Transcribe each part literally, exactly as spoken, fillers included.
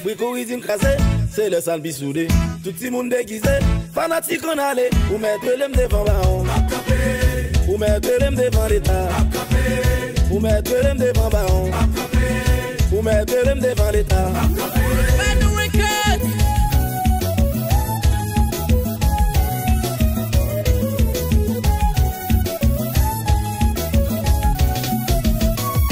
Wi, kouri di m kraze, se lè sa n pi soude. Tout timoun degize, fanatik ann ale. Ou mèt rele m devan bawon. Ou mèt rele m devan leta. Ou mèt rele m devan bawon. Ou mèt rele m devan leta. Fè nou enkyèt.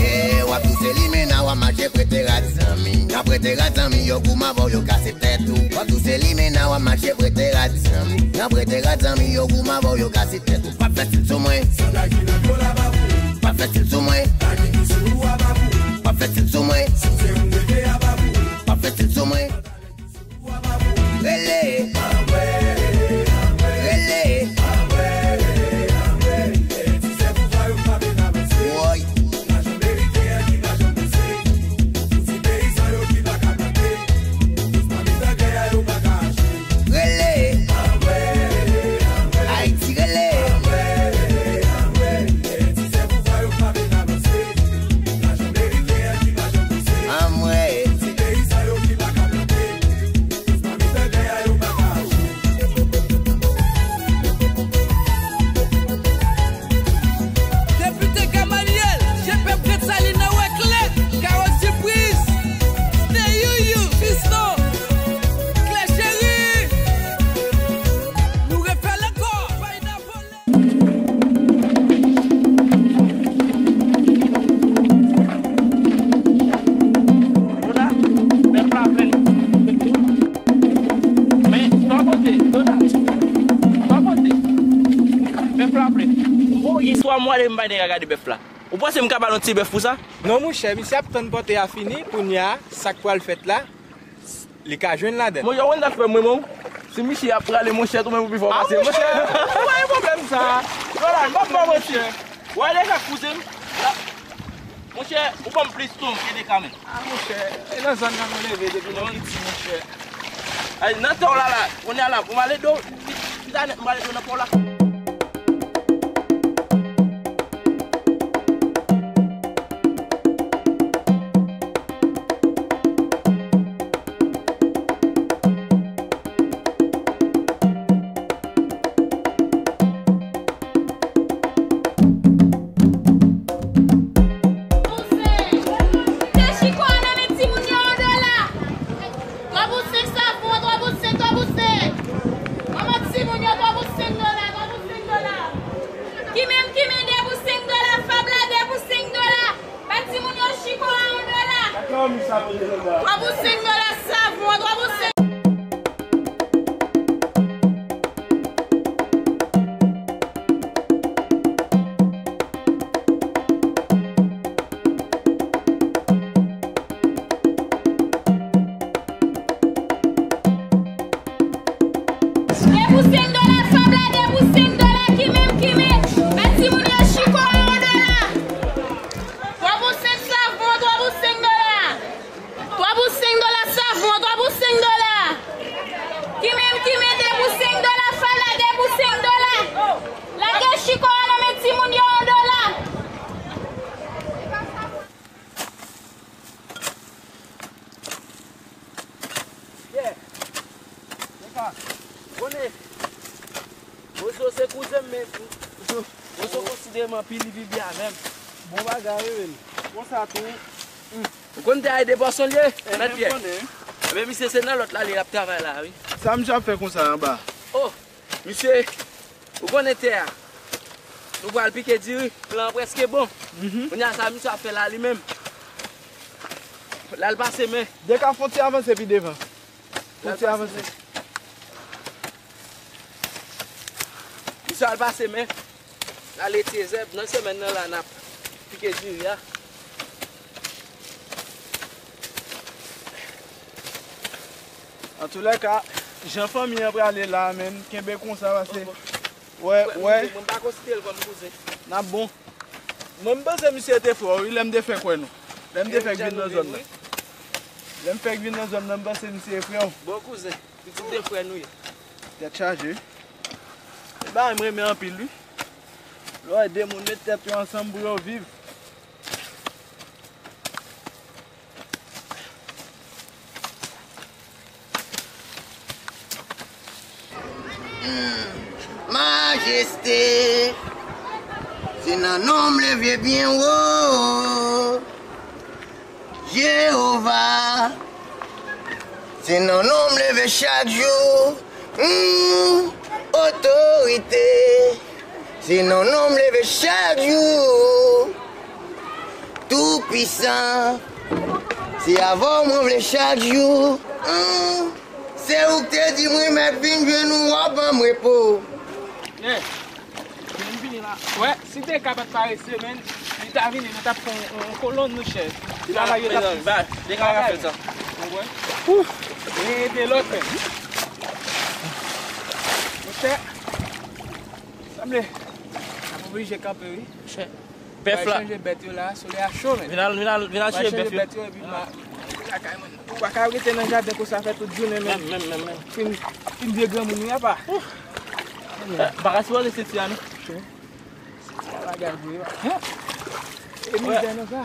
E w ap touse limena, w ap mache prete rad zanmi. N ap prete rad zanmi, yo goumen avè w, yo kase tèt ou. W ap touse limena, w ap mache prete rad zanmi. N ap prete rad zanmi, yo goumen avè w, yo kase tèt ou. P ap fè stil sou mwen. Sandal ki nan do la pa pou ou. P ap fè stil sou mwen. Bagay ki sou ou a pa pou ou. P ap fè stil sou mwen. Sou se ou mete a pa pou ou. P ap fè stil sou mwen. Rele. Rele. Woy. Rele. Ayiti rele. Anmwe. Depite Gamaliel, Jepèp Gransalin nan wè klè, Kawòt Sipriz, Stay Youyou, Fiston, Klè Cheri, nou refè l ankò, Fayda Vole. Dona, bèf la vle. Men, twa kote, Dona. Twa kote. Bèf la vle. Bon, yèswa m ale m bay nèg a gade bèf la. Ou panse m ka ba l yon ti bèf pou sa? Non, monchè, misye ap tann pòte a fini, kounye a, sa k pral fèt la, li ka jwenn ladan. Monchè, ou konn sa k fè mwen menm? Si misye ap prale, monchè, tou menm ou pi fò pase m. Monchè, ou pa gen pwoblèm sa. Yolan, ban m ba w, monchè. Ou wè deja kouzen m? La. Monchè, ou ban m plis tonm ke de kamen. A, monchè, e nan zòn nan nou leve depi nou piti, monchè. Ay, nan tè w la, la, kounye a la, pou m ale do, pita nèt, m ale do nan pò w la. Twa pou senk, savon, twa pou senk, twa pou senk. Manman timoun yo, twa pou senk dola, twa pou senk dola. Kimen, kimen, de pou senk dola, fab la, de pou senk dola. Ba timoun yo chiko a yon dola. Twa pou senk dola, savon, twa pou senk. De pou senk dola, fab la, de pou senk dola, kimen, kimen. Ba timoun yo chiko a yon dola. Twa pou senk, savon, twa pou senk dola. Twa pou senk dola, savon, twa pou senk dola. Kimen, kimen, de pou senk dola, fab la, de pou senk dola. Lage chiko a nan men timoun yo yon dola. Yeah. Epa, konnen. Wozo se kouzen m, men Wozo konsidere m anpil, li viv byen avè m. Bon bagay, wi, men. Konsa tou. Ou konn te ay de pòson l ye, mèt Pyè. Ebyen, misye se nan lòt la li ap travay la, wi. Sa misye ap fè konsa anba? Oh, misye, ou konnen tè a. Nou pral pike diri, plan an prèske bon. Kounye a sa misye ap fè la li menm. L al pase men. Deka fon ti avanse pi devan. Fon ti avanse. Misye al pase men. L al retire zèb. Nan semèn nan la n ap pike diri a. Antoulèka, jan fanmi an prale la, menm, kenbe konsa, pase. Wè, wè. Mwen pa konsidere l kòm kouzen. N ap bon. Mwen, m panse misye te frè w, wi, lè m te fè kwè nou. Lè m te fèk vin nan zòn nan. Lè m fèk vin nan zòn nan, m panse misye frè w. Bon kouzen, pitit de frè nou ye. Tèt chaje. E bagay m renmen anpil, wi. Lè w wè de moun met tèt yo ansanm pou yo viv. Majeste, se nan non m leve byen wo. Jewova, se nan non m leve chak jou. Mm, otorite, se nan non m leve chak jou. Toupisan, se avè w mwen vle chak jou. Mm, se ou k te di mwen mèt vin jwenn ou, w ap ban m repo. Vini la. Wè, si Deka pa t parese, men, li ta vini, nou t ap fè yon, yon kolonn, monchè. Travay yo t ap... Deka pa fè sa. Ou konprann? Ede lòt, men. Monchè, sanble n ap oblije kanpe, wi. Monchè, pèf la. Chanje bèt yo la, solèy a cho, men. Vin al, vin al, vin al chanje bèt yo, epi m a lakay mwen. Ou pa ka rete nan jaden konsa fè tout jounen, men. Menm, menm, menm, menm. Fin, fin vye granmoun, wi, apa. Eh, pa ka sipoze senti a, non. Senti a bagay vre, pa. E mizè nou sa.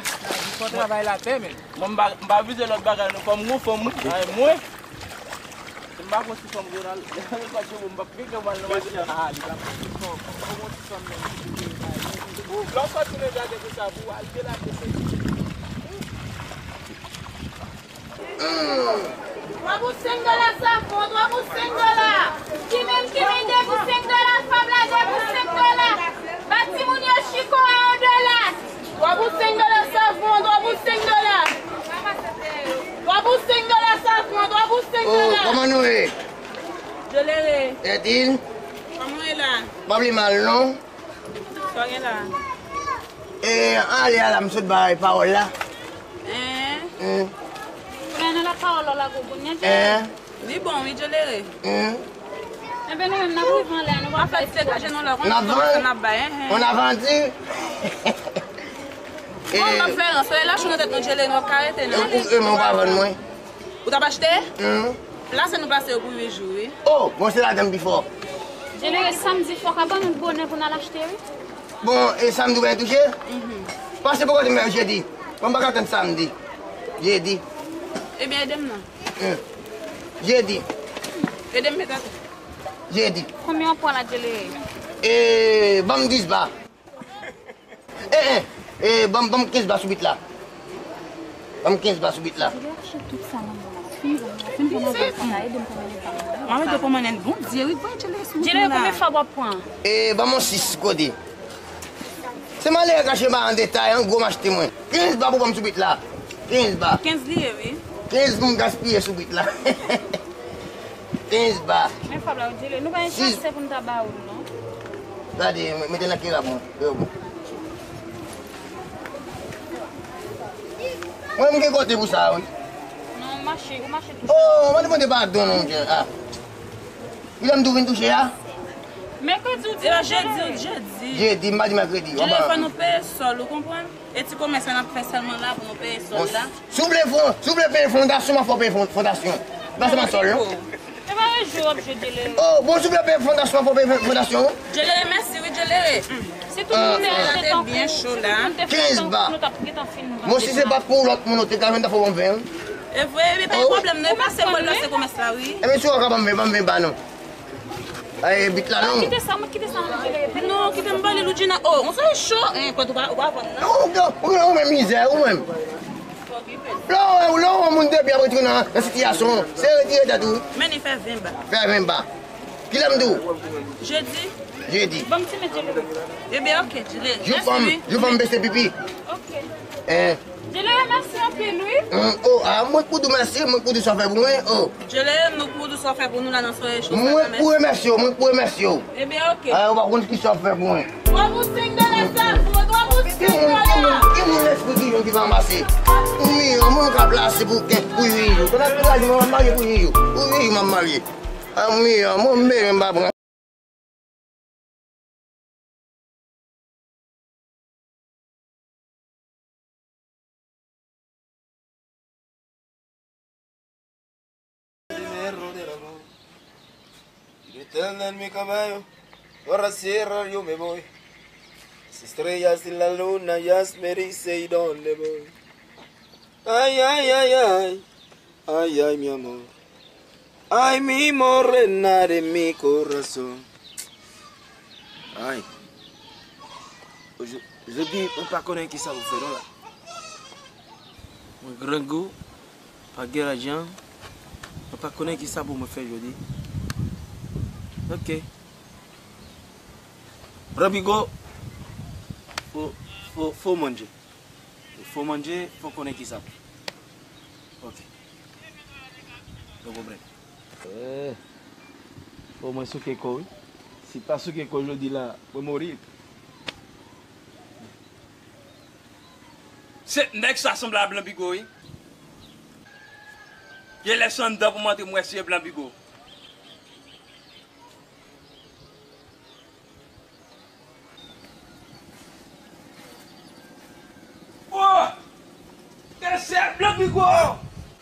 Fò travay latè, men. Mwen, m pa, m pa vize lòt bagay, non. Fò m gon fanm, wi. Ay, mwen. M pa gon ti fanm, Ronald. Lè m pa t gon fanm, m p ap gen granmoun nan mache a. Ah, li pa gon ti fanm, non. Lè w sòti nan jaden konsa, pou w al de la, de senti. Twa pou senk dola savon, twa pou senk dola. Ki menm, ki menm de pou senk dola, fab la de pou senk dola. Ba timoun yo chiko a yon dola. Twa pou senk dola savon, twa pou senk dola. Twa pou senk dola savon, twa pou senk dola. Oh, kòman nou ye? Jolere. Edil? Kòman w ye la? Pa vle mal, non? Sa w gen la? E, ale a la, m sot bay pawòl la. Hein? Hmm. Kounye a nan la pawòl la, la, kounye a. Hein? Li bon, wi, Jolere. Hmm. Enben, nou menm, n ap rive anlè a, nou pa fè ti kòb. N ap vann? N ap vann? On a vendu? Bon, m ap fè ranse, lè la chou nan tèt nou, Jolere, nou ap ka rete, non? E, ou, e, men ou pa vann mwen. Ou t ap achte? Hmm. Plase nou plase yo pou uit jou, wi. Oh, bon, se ladan m pi fò. Jolere, samdi fò ka ban nou bonè pou n al achte, wi. Bon, e samdi ou pa touche? Mhm. Pase pou kote m jedi. Bon, m pa ka tann samdi. Jedi. Ebyen, ede m non. Hmm. Jedi. Ede m met atè. Jedi. Konbyen w pran la, Jolere? E, ban m dis ba. Eh, eh, eh, ban m, ban m kenz ba sou bit la. Ban m kenz ba sou bit la. Mwen mete pou mwen nèt Bondye, wi, Bondye lè sou bit la. Jere, konbyen fab w ap pran? Eh, ban m yon sis kote. Se malere kache ba an detay, an gwo m achte mwen. Kenz ba pou ban m sou bit la. Kenz ba. Kenz li ye, wi. Kenz pou m gaspiye sou bit la. Kenz ba. Men fab la, Jere, nou pa gen chase pou n ta ba ou, non. Gade, mete nan kera pou mwen. Yo, bon. Mwen, m gen kote pou sa, wi. Non, ou mache, ou mache touche. Oh, mwen te mande padon, non, Jere. Ah. Kilè m tou vin touche a? Mèkredi ou di jedi. Jedi, m pa di mèkredi. Jere, fò nou peye sòl, ou konprann? E ti komès la n ap fè sèlman la pou nou peye sòl la. Si w vle fon-, si w vle peye fondasyon, m ap fè w peye fon-, fondasyon. M pa sèlman sòl, non. E pa yon jou w ap jwe Jere. Oh, bon, si w vle peye fondasyon, m ap fè w peye fondasyon. Jere, mèsi, wi, Jere. Si tout moun te fè tan pou, si tout moun te fè tan pou nou, nou t ap gentan fin. Bon, si se pa t pou lòt moun, ou te ka jwenn tan fò ban m ven, wi. E vre, wi, pa gen pwoblèm, non, e pase, mwen lanse komès la, wi. Ebyen, si w ka ban m ven, ban m ven ba nou. Ay, bit la non. Kite sa, mwen kite sa nan jere. Non, kite m pale Loudjina. Oh, on sa cho. Hein, kwè ou pa, ou pa vann non. Ou, ou, ou, ou menm mizè, ou menm. Lè w, lè w wè moun depi ap retire nan, nan sitiyasyon, se retire tèt ou. Men li fè ven ba. Fè ven ba. Kilè m di w? Jedi. Jedi. Ban m ti met jere. Ebyen, ok, jere. Jou fò m, jou fò m bese pipi. Ok. Hein. Jere, mèsi anpil, wi. Hum, oh, ah, mwen k pou di w mèsi, mwen k pou di w sa w fè pou mwen, oh. Jere, nou k pou di w sa w fè pou nou la nan soyè cho sa. Mwen k pou remèsye w, mwen k pou remèsye w. Ebyen, ok. Ah, ou pa konn ki sa w fè pou mwen. Twa pou senk dola sa, twa pou senk dola. Ki moun lespri ki jwenn ki pa ranmase? Ou miyò, mwen ka plase pou ken, pou uit jou. Pandan ke la, mwen marye pou uit jou. Pou uit jou, mwen marye. Ah, miyò, mwen mbe, mwen pa pran. Dinero del amor. Gritan en mi caballo, por así yo me voy. Las estrellas y la luna ya me dice y dónde voy. Ay, ay, ay, ay. Ay, ay, mi amor. Ay, mi morena de mi corazón. Ay. Jodi, jodi, mwen pa konnen kisa pou fè non la. Mwen grangou, pa gen lajan. Mwen pa konnen kisa pou mwen fè jodi. Ok. Blan Bigo, fò, fò, fò manje. Fò manje, fò konnen kisa pou. Ok. Nou konprann. Eh, fò mwen souke kò, wi. Si pa souke kò jodi la, mwen mouri. Se nèg sa sanble a Blan Bigo, wi. Gen lè se anndan pou m antre, m wè se Blan Bigo. Oh! Mesye, Blan Bigo!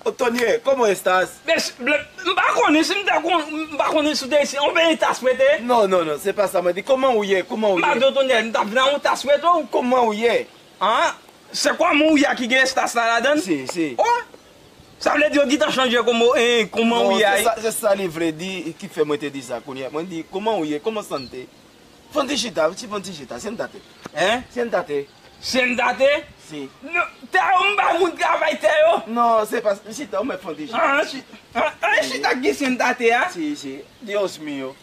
Otonye, ¿cómo estás? Mesye, Blan, m pa konnen si m ta kon, m pa konnen si w te isi. Ou benyen tas prete? Non, non, non, se pa sa mwen di. Kòman ou ye? Kòman ou ye? M pa di Otonye, m t ap vin a yon tas prete w. Kòman ou ye? An? Se kòman ou ye a ki gen estas la ladan l? Si, si. Oh! Sa vle di yo gentan chanje kòman, eh, kòman ou ye a. Non, se sa, se sa li vle di, ki fè mwen te di sa kounye a. Mwen di, kòman ou ye? Kòman sante? Fè yon ti chita, ti fè yon ti chita, sentate. Hein? Sentate. Sentate? Si. Non, tè yo, m bay moun travay tè yo. Non, se pa, chita, ou mèt fè yon ti chita. Ah, chi-, ah, ah, chita ki sentate a? Si, si. Dios mío.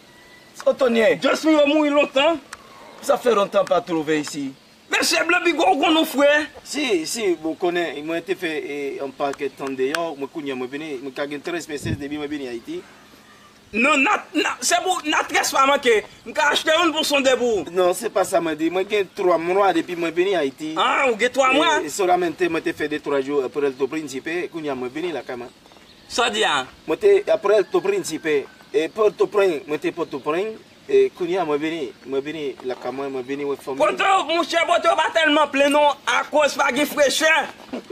Otonye. Dios mío mouri lontan. Sa fè lontan pa twouve isi. Mesye Blan Bigo, ou konn ou frè? Si, si, bon, konnen, mwen te fè, eh, yon pakèt tan deyò, mwen kounye a mwen vini, mwen ka gen trèz pesos depi mwen vini Ayiti. Non, nat, nat, se pou nat trèz pa manke. M ka achte youn pou sonde pou ou. Non, se pa sa mwen di. Mwen gen twa mwa depi mwen vini Ayiti. Ah, ou gen twa mwa? E, e solamente mwen te fè de twa jou, eh, Puerto Príncipe, kounye a mwen vini lakay mwen. Sa w di a? Mwen te, Puerto Príncipe, e Pòtoprens, mwen te Pòtoprens, e kounye a mwen vini, mwen vini lakay mwen, mwen vini wè fanmi. Poto, monchè, Poto pa tèlman plen non, akoz pa gen frechè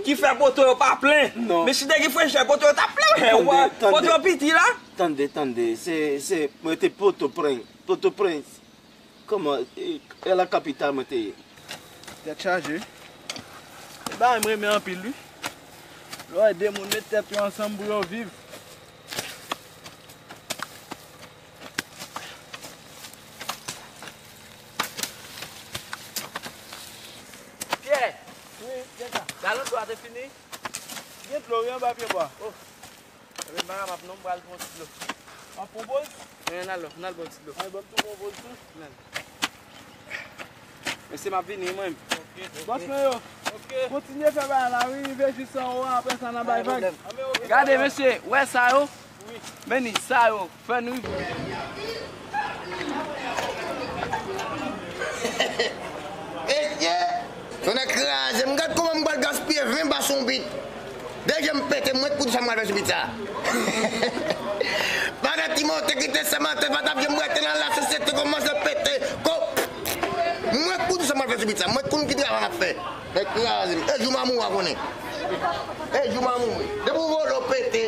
ki fè Poto yo pa plen. Non. Men si te gen frechè, Poto yo t ap plen. Tande, tande. Poto piti la. Tande, tande, se, se, mwen te Pòtoprens, Pòtoprens. Kòman, e, e la kapital mwen te ye? Tèt chaje. E bagay m renmen anpil, wi. Lè w wè de moun met tèt yo ansanm pou yo viv. Pyè! Wi, Djeka. Galon dlo a te fini? Gen dlo, wi, anba pye bwa. Oh. Ebyen, m pa kapab non, m pral pran ti dlo. W ap pran poz? Wi, n al, n al pran ti dlo. Ay, ban m tou pran poz tou. N al. Mesye, m ap vini, mwen. Ok, ok. Bòs mwen yo. Ok. Kontinye fè bagay la, wi, rive jis anwo a, apre sa, n a bay vag. Pa gen pwoblèm. Gade, mesye, wè sa yo? Wi. Men ni sa yo. Fè nou. Mesye, tonnè kraze m, gad kòman m pral gaspiye ven ba sou yon bit. Deje m pete, mwen k pou di sa m pral fè sou bit sa. Pandan Timote kite Samantha, pa t ap janm rete nan lasosyete, kòmanse pete. Ko, mwen k pou di sa m pral fè sou bit sa, mwen k konn ki travay m ap fè. Nèg kraze m. E jou m a mouri, w a konnen. E jou m a mouri. Depi w vole, w pete.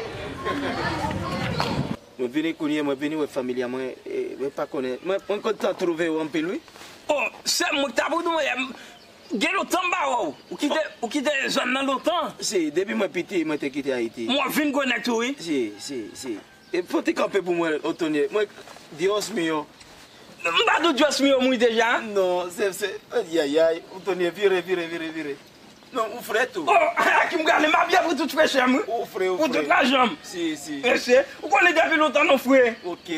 Mwen vini kounye a, mwen vini wè fanmi a mwen, e, mwen pa konnen. Mwen, mwen kontan twouve w anpil, wi. Oh, sè m, mwen ta pou di w, em, gen lontan m pa wè w. Ou kite, ou kite zòn nan lontan. Si, depi mwen piti, mwen te kite Ayiti. Mwen vin konnen tou, wi. Si, si, si. E fò w te kanpe pou mwen, Otonye. Mwen, Dios mío. M pa di w Dios mío mouri deja? Non, se, se, ayayay, Otonye, vire, vire, vire, vire. Non, ou fre tou. Oh, a ki m prale, m ap byen pou tout frechè m, wi. Ou fre, ou fre. Pou tout lajan m. Si, si. Mesye, ou konnen depi lontan nou fre. Ok.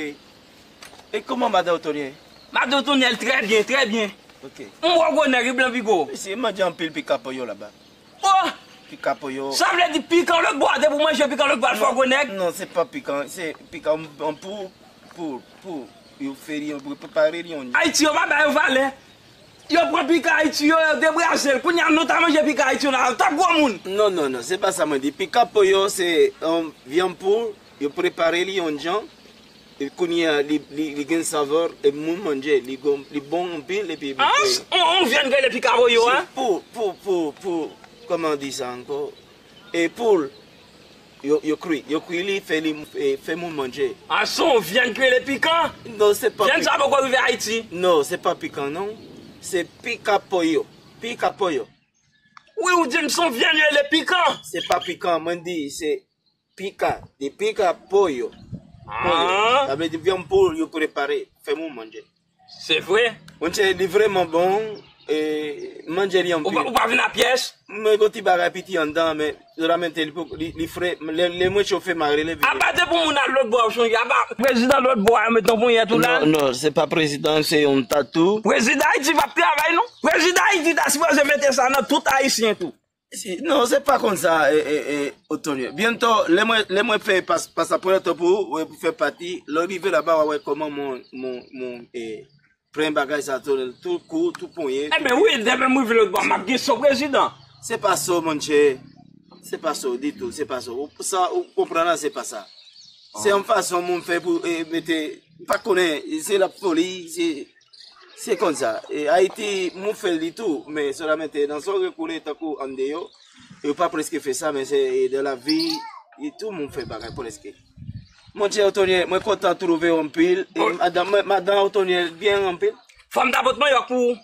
E kòman madan Otonye? Madan Otonye, l trè byen, trè byen. Ok. M wè w gwo nèg, wi, Blan Bigo. Mesye, m manje anpil pika poyo laba. Oh! Pika poyo. Sa vle di pikan lòt bò a, depi w manje pikan lòt bò a, l fè w gwo nèg? Non, se pa pikan, se pikan an pou, pou, pou, yo fè li, yo prepare li yon jan. Ayiti, yo pa ba yo valè. Yo pran pika Ayiti yo, yo debraze l. Kounye a, nou ta manje pika Ayiti yo la, yo t ap gwo moun. Non, non, non, se pa sa mwen di. Pika poyo, se, um, vyann poul, yo prepare li yon jan. E kounye a, li, li, li gen savè, e moun manje, li gon, li bon anpil, epi... Ah, on, on vyann ki rele pika poyo, hein? Pou, pou, pou, pou, kòman di sa ankò? E poul, yo, yo kwi, yo kwi li, fè li, e, fè moun manje. Ah, se on vyann ki rele pikan? Non, se pa pikan. Vyann sa poko rive Ayiti? Non, se pa pikan, non. Se pika poyo. Pika poyo. Wi, ou di m se on vyann yo rele pikan. Se pa pikan, mwen di, se pika, de pika poyo. Sa vle di vyanm pou yo prepare. Fè m yon manje. Se vre? Monchè, li vrèman bon. E, manje li anpil. Ou pa vin a pyès? Mwen gon ti bagay piti anndan, men solamente li, li, li fre. Lè, lè mwen chofe, m a rele vini. Apa depi moun al lòt bò, w ap chanje. Apa prezidan lòt bò a, yo met yon ponyèt ou la? Non, non, se pa prezidan, se yon tatou. Prezidan Ayiti p ap travay, non. Prezidan Ayiti ta sipoze mete sa nan tout Ayisyen tou. Si, non, se pa konsa, e, e, e, Otonye. Byento, lè mwen, lè mwen fè pas-, pasaporto pou ou, e, pou fè pati, lè w rive laba, w a wè kòman mon, mon, mon, e, pran bagay sa, tou, tou kou, tou ponyen, tou. Ebyen, wi, demen mwen vin lòt bò, m ap gen so prezidan. Se pa so, monchè. Se pa so ditou, se pa so. Ou, sa, ou konprann la, se pa sa. Se yon fason moun fè pou, e, mete, pa konnen, se la foli, se Se konsa. E, Ayiti, moun fè li tou, men solamente nan sa w rekoule tankou andeyò, yo pa preske fè sa, men se, e, dans la vie, e, tout moun fè bagay preske. Monchè Otonye, mwen kontan twouve w anpil. E madan, mwen, madan Otonye byen anpil. Fanm ta pot manyòk pou ou.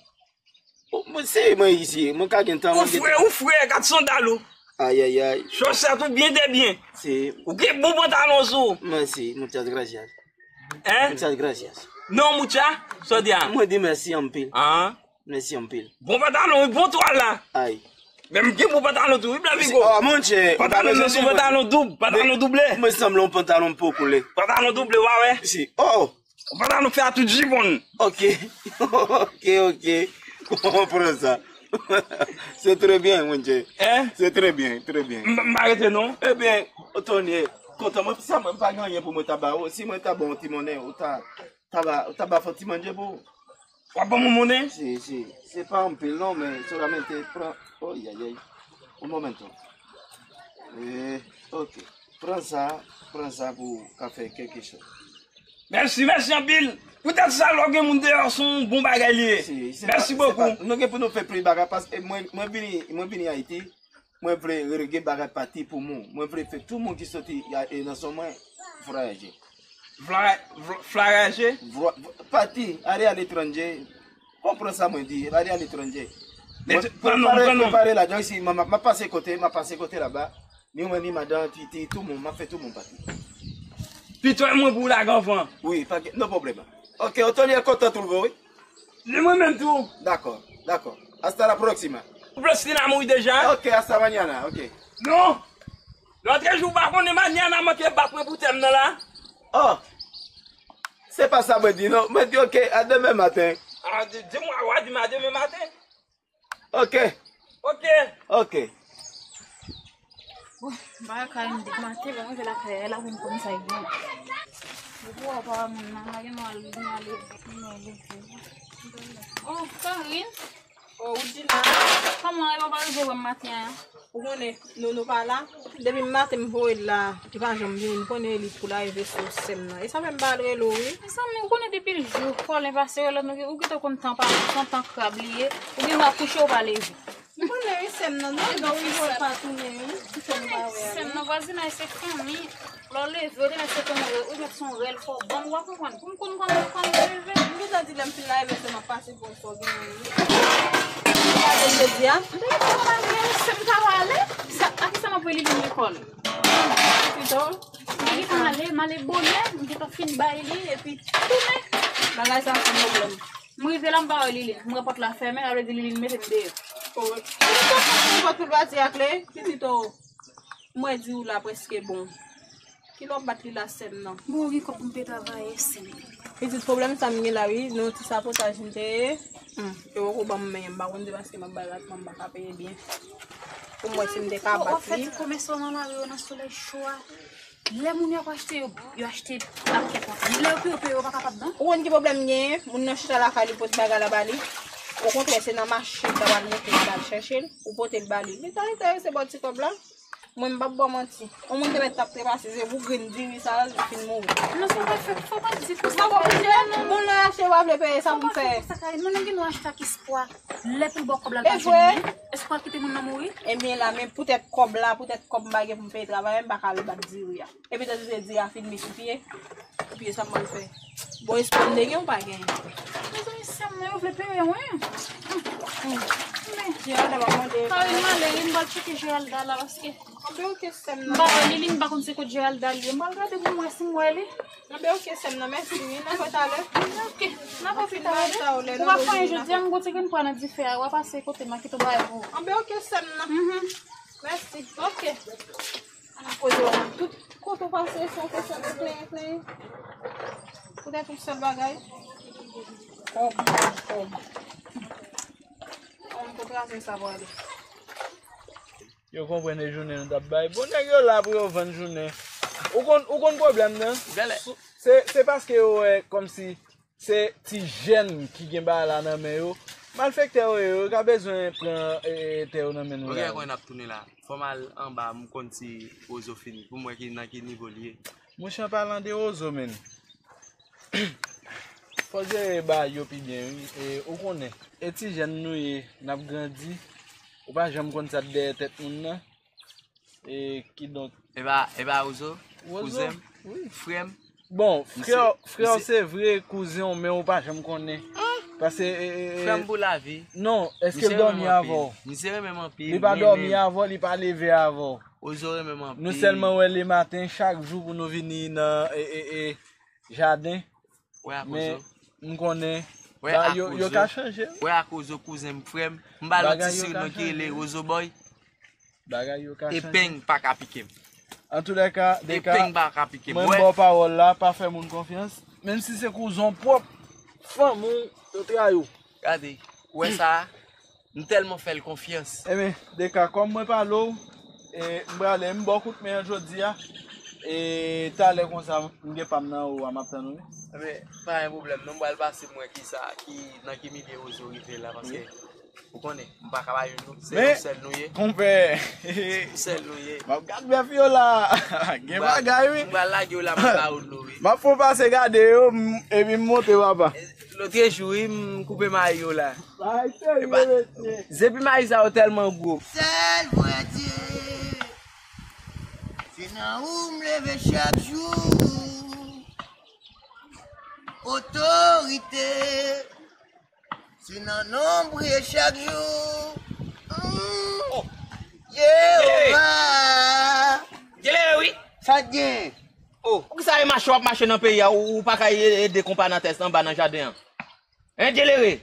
O, mwen, se mwen isi, mwen ka gen tan. Ou fre, ou fre, kat sandal ou. Ayayay. Chosèt ou byen debyen. Si. Ou gen bon pantalon sou ou. Mèsi, muchas gracias. Hein? Muchas gracias. Non, mucha, sa w di a? Mwen di mèsi anpil. Ah. Mèsi anpil. Bon pantalon, wi, bon twal la. Ay. Men m gen bon pantalon tou, wi, Blanbigo. Oh, monchè, pantalon nan sou pantalon doub, pantalon double. Mwen sanble yon pantalon po koule. Pantalon double, w a wè. Si. Oh! Pantalon fè a tout jipon. Ok. Ok, ok. Konprann sa. Se trè byen, monchè. Hein? Se trè byen, trè byen. M pa rete non. Ebyen, Otonye, kontan mwen, sa mwen pa gen anyen pou mwen ta ba ou. Si mwen ta ba w ti monnen, ou ta, ta ba, ou ta ba fè ti manje pou ou. W ap ban mwen monnen? Si, si. Se pa anpil non, men solamente pran. Oh, ayayay. Un momento. Eh, ok. Pran sa, pran sa pou w ka fè kèlke chòz. Mèsi, mèsi anpil. Poutèt sa, lè w gen moun deyò, se yon bon bagay li ye. Mèsi bokou. Nou gen pou nou fè plis bagay, paske mwen, mwen vini, mwen vini Ayiti, mwen vle rele bagay pati pou moun. Mwen vle fè tout moun ki soti nan zòn mwen vwayaje. Vwayaje? Pati, ale aletranje. Konprann sa mwen di, ale aletranje. Prepare, prepare lajan isi, m ap pase kote, m ap pase kote laba. Ni mwen, ni madan, Titi, tout moun, m ap fè tout moun pati. Pito e mwen pou w lage anvan. Wi, pa gen, no pwoblèm. Ok, Otoniel kontan twouve w, wi. Ni mwen menm tou. Dakò, dakò. Hasta la próxima. Prostina mouri deja. Ok, hasta mañana, ok. Non. Lòt jou w pa konnen mañana manke bat mwen pou tè m nan la. Oh. Se pa sa mwen di non. Mwen di ok, a demen maten. A, di, di mwen, w a di m a demen maten. Ok. Ok. Ok. Bon, m pa ka rive maten, bon, m rive lakay la, pou m konn sa k gen. Depi w wè papa moun nan, pa gen nou al, nou al, nou al leve. Oh, Karine. Oh, Woodina. Kòman, e w pa rive wè m maten an? Ou konnen, nou, nou pa la. Depi maten m voye l la, li pa janm vini. M konnen li tou la, e vese sè m nan. E sa fè m pa al rele w, wi. Mezanmi, ou konnen depi jou Kòlen pase rele nou, ou gentan konn tan pa, tan, tan krab li ye. Ou gen w ap kouche, ou pa leve. M konnen, wi, sè m nan, non, non, wi, vòl pa tounen, wi. Ki fè m pa wè a, sè m nan, vwazinay se fanmi. Lè w leve, w te mèt se konn, ou mèt se yon rèl fò ban m, w a konprann. Pou m konn kòman, kòman leve. M gentan di lè m fin leve, se m ap pase pou wè sa w genyen, wi. Ou pa vle jodi a? M te gentan pale, se m ta pale. Sa, a kisa m ap voye Liline lekòl? Pito. M gentan ale, m ale bonè, m gentan fin bay li, epi tounen. Bagay sa se pwoblèm. M rive la, m pa wè Liline. M wè pòt la fèmen, sa vle di Liline mete m deyò. Oh, ou pa konn pòt pou l pati a kle? Pitit, oh. Mwen di w la prèske bon. Kilè w ap bat li la, sè m nan? Bon, ou gen kòb pou m te travay, sè m. Pitit, pwoblèm sa m gen la, wi, nan yon ti sabotaj m te ye. Hmm, yo poko ban m, men m pa konn se paske m ap bay ratman, m pa ka peye byen. Pou m wè si m te ka bat li. Ou fè ti komès ou nan lari yo nan solèy cho a. Lè moun yo ap achte, yo, yo achte ak kè kontan. Lè yo peye, yo peye, yo pa kapab, non. Ou konn ki pwoblèm m genyen? Moun nan chita lakay li, pote bagay la ba li. Okontrè, se nan mache l ta pral monte, li t al chèche l, ou pote l ba li. Li ta enterese ba w ti kòb la. Mwen, m p ap ba w manti. Yon moun te mèt t ap trepase, se pou grenn diri sa, li fin mouri. Non, se pa fè, fò pa di konsa. M p ap oblije, non. Moun nan achte, pa vle peye, sa pou m fè? Fò pa fè konsa, Karine. Moun nan gen dwa achte ak espwa. Lè pou l ba w kòb la, l pa jwenn li. Espwa kite moun nan mouri. Ebyen la, men poutèt kòb la, poutèt kòb m pa gen pou m peye travayè, m pa ka al bat diri a. Epi tande se di a fin met sou pye. Epi sa m pral fè. Bon, espwa m te gen ou pa genyen? Mezanmi, sè m nan, yo vle peye, wi. Men, Geralda pa mande. Karine, m ale wi, m pral tcheke Geralda la, paske Anben, oke, sè m nan. M pa wè li, li, m pa konn se kot Geralda li ye. M pral gade pou m wè si m wè li. Anben, oke, sè m nan, mèsi wi, n a wè talè. Oke, n a wè talè. Ou pa fè anyen jodi a, m gon ti grenn pwa nan dife a, w a pase kote m a kite w bagay pou ou. Anben, oke, sè m nan. Mèsi. Oke. Kote w, tout kote w pase, se yon kesyon de plenyen, plenyen. Poutèt yon sèl bagay. Kòb, kòb, kòb. Yon kontrase sa pwale. Yo konprann e jounen nou t ap bay. Bon, nèg yo la pou yo vann jounen. Ou konn, ou konn pwoblèm nan? Se, se paske yo wè kòmsi se ti jèn ki gen bagay la nan men yo. Malfektè yo ye, yo ka bezwen pran, e, e, tè yo nan men nou la. Ok, kòman n ap tounen la? Fò m al anba, m konn si Rozo fini, pou m wè ki, nan ki nivo li ye. Monchè, an palan de Rozo, menn. Fò jere bagay yo pi byen, wi. E, ou konnen, e ti jèn nou ye, n ap grandi. Ou pa janm konn sa k dèyè tèt moun nan. E kidonk. E pa, e pa Rozo? Rozo, kouzen m, wi. Frè m. Bon, frè, frè w se vre, kouzen w, men ou pa janm konnen. Paske, e, e, e, frè m pou lavi. Non, èske l dòmi avè w? Misye renmen m anpil. Li pa dòmi avè w, li pa leve avè w. Rozo renmen m anpil. Nou sèlman wè lematen, chak jou pou nou vini nan, e, e, e, jaden. Men m konnen bagay yo, yo ka chanje. Wè ak Rozo, kouzen m, frè m. M ba l yon ti sirin ki rele Rozo Boy. Bagay yo ka chanje. Epeng pa ka pike m. Antoulèka, Deka, mwen m ba w pawòl la, pa fè moun konfyans. Menm si se kouzen w pwòp, fanmi w, yo trayi w. Gade, ou wè sa a? M tèlman fè l konfyans. Ebyen, Deka, kòm mwen pale w, e, m prale, m ba w kout men an jodi a. E, talè konsa, m gen pa m nan ou a, m ap tann ou, wi. Ebyen, pa gen pwoblèm, non, m pral pase m wè kisa, ki, nan ki milye Rozo rive la, paske, ou konnen, m pa ka ba youn, non, se yon sèl nou ye. Men, konpè, sèl nou ye. M ap gad bèf yo la. Gen bagay, wi. M pral lage w la, m pa ba w dlo, wi. M ap fè w pase gade yo, m, epi m monte, papa. Lotrejou, wi, m koupe mayi yo la. Bagay serye, mesye. Zepi mayi sa yo tèlman gwo. Sèl vrè Dye, se nan ou m leve chak jou. Otorite, se nan non m priye chak jou. Mm. Oh. Jewova. Dyelere, wi. Sa k gen? Oh, poukisa e mache w ap mache nan peyi a, ou, ou pa ka e-, ede konpa Natès anba nan jaden an? Hein, Dyelere?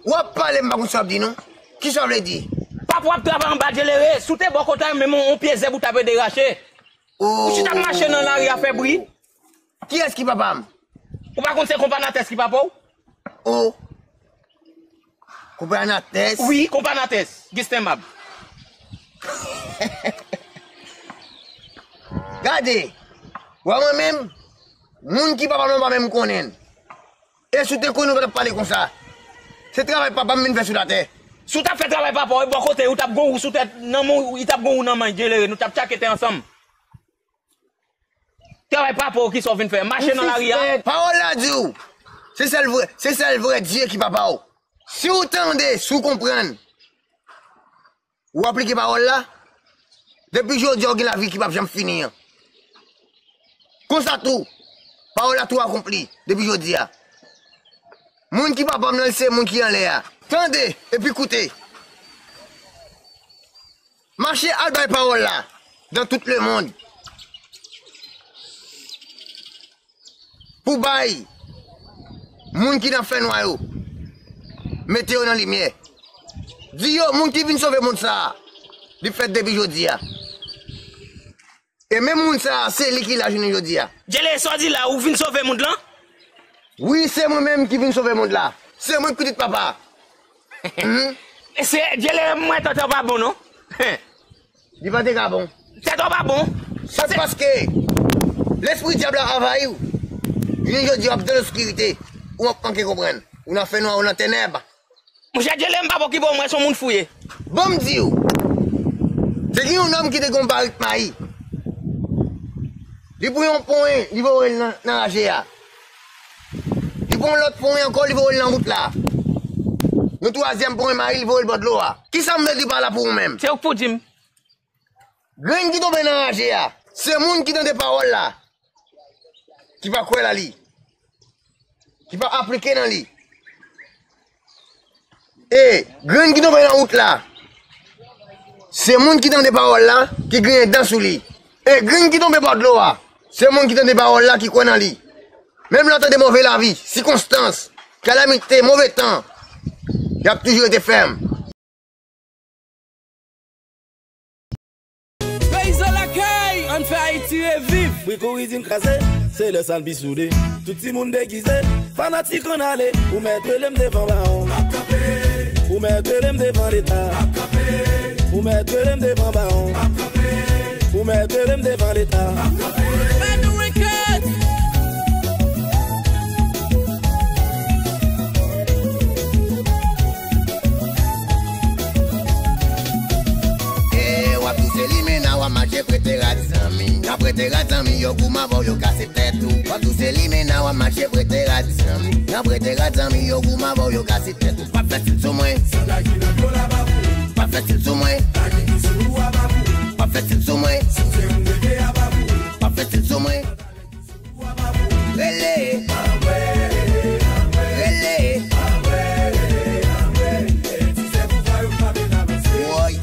W ap pale, m pa konn sa w ap di, non. Kisa w vle di? Papa w ap travay anba, Dyelere. Si w te bò kote a, menm yon, yon pye zèb ou t ap ede rache. Oh. Ou chita ap mache nan lari a fè bri. Kiyès ki papa m? Ou pa konn se konpa Natès ki papa w? Oh. Konpa Natès? Wi, konpa Natès. Gisten Mab. Gade, wè mwen menm, moun ki papa m nan pa menm konnen l. E si w te konnen, w pa t ap pale konsa. Se travay papa m vin fè sou latè. Si w t ap fè travay papa w, e bò kote, ou t ap gon wou sou tèt, nan men w, li t ap gon wou nan men, Dyelere, nou t ap tchake tè ansanm. Travay papa w, kisa w vin fè? Mache nan lari a? Pawòl la di w, se sèl vrè, se sèl vrè Dye ki papa w. Si w tande, si w konprann, ou aplike pawòl la, depi jodi a w gen lavi ki p ap janm fini an. Konsa tou, pawòl la tou akonpli depi jodi a. Moun ki papa m nan, se moun ki anlè a. Tande epi koute. Mache al bay pawòl la dans tout le monde. Pou bay moun ki nan fènwa yo, mete yo nan limyè. Di yo, moun ki vin sove mond sa a, li fèt depi jodi a. E menm moun sa a, se li ki la jounen jodi a. Dyelere, sa w di la, ou vin sove mond lan? Wi, se mwen menm ki vin sove mond la. Se mwen ki pitit papa. Mhm. Se Dyelere, mwen tèt ou pa bon, non. Li pa te ka bon. Tèt ou pa bon. Se paske lespri dyab la anvayi w. Jounen jodi a, w ap dan loskirite. Ou ap manke konprann. Ou nan fènwa, ou nan tenèb. Monchè Dyelere, m pa bon ki bò, mwen se yon moun fou ye. Ban m di w. Te gen yon nonm ki te gen yon barik mayi. Li pran yon ponyen, li voye l nan, nan raje a. Li pran yon lòt ponyen ankò, li voye l nan wout la. Yon twazyèm ponyen mayi, li voye l bò dlo a. Kisa m vle di pa la pou ou menm? Se ou k pou di m. Grenn ki tonbe nan raje a, se moun ki tande pawòl la, ki pa kwè nan li, ki pa aplike nan li. E grenn ki tonbe nan wout la, se moun ki tande pawòl la, ki griyen dan sou li. E grenn ki tonbe bò dlo a, se moun ki tande pawòl la, ki kwè nan li. Menm lè w tande move lavi, sikonstans, kalamite, move tan, y ap toujou rete fèm. Peyizan lakay, ann fè Ayiti reviv. Rico Riddim kraze, se lè sa n pi soude. Tout timoun degize, fanatik ann ale. Ou mèt rele m devan bawon. Ou mèt rele m devan Leta. Ou mèt rele m devan bawon. Ou mèt rele m devan Leta. Bad Records. E w ap touse limena, w ap mache prete rad zanmi. Nan prete rad zanmi, yo goumen avè w, yo kase tèt ou. W ap touse limena, w ap mache prete rad zanmi. Nan prete rad zanmi, yo goumen avè w, yo kase tèt ou. W ap fè stil sou mwen. W ap fè stil sou mwen. W ap fè stil sou mwen. W ap fè stil sou mwen. Rele. Rele. Woy.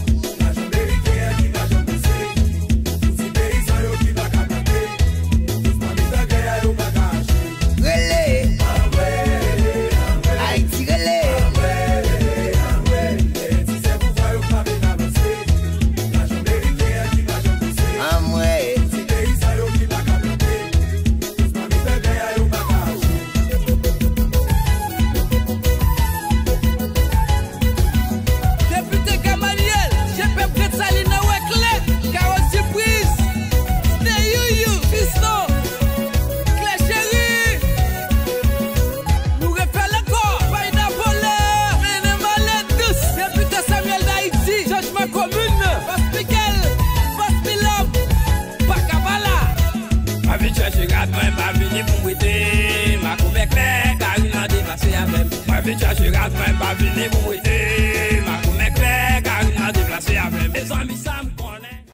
Rele. Ayiti rele. Anmwe. Depite Gamaliel, J P Prince Salina Wèklè, Kawo Sipriz, Stay Youyou, Fiston, Klè Cheri. Nou refè l ankò, Fayda Volè, Mennen Malèt Dous, Depite Samuel Dayiti, Chanjman Komin, Bòs Mikel, Bòs Milòm, Pakabala. Pa vin chache rad mwen, pa vini pou m wete. Makomè klè, Karina deplase avè m. Pa vin chache rad mwen, pa vini pou m wete. Makomè klè, Karina deplase avè m. Mezanmi, sa m konnen.